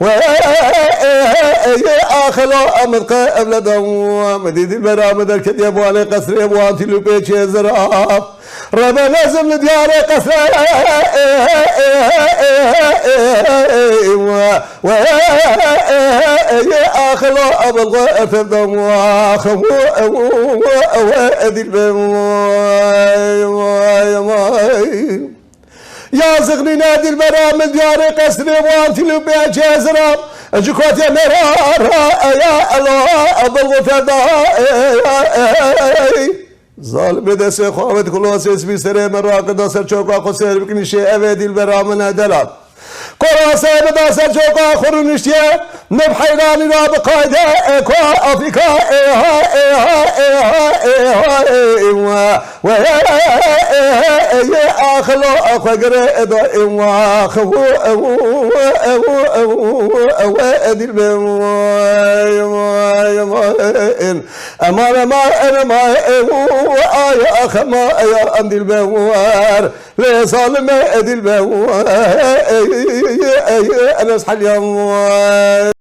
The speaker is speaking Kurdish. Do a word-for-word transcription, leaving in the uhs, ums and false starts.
Wê axilo em qe evleda min dî dilbera min derketiye bi wanê qesrê bi wan tîl û pêçê zira. Rebe nezim li diyarê qesrê. Wê axilo em qe evleda min dilbe. Yazık nîne dilbera min diyarê qesrê wan tîl û pêçê zira. Ji kotê me ra ra eya elo bilxu feda. Zalimê destê xwe avêt kulasê spî serê me rakirda ser çoka xwe sêr bikin şê evê dilbera min e delal. Korasê min da ser çoka xwe rûniştiye. Min bi heyranî ra bi qayde eko Afrîka êha êha êha êha êha êha. Wê yê axilo xwe gire eda êwa xewu ewu ewu ewu ewu edil be. Eman ema enema ewu aya xema eya em dil be wer. Lê zalime edil be wer. Enes helya wer.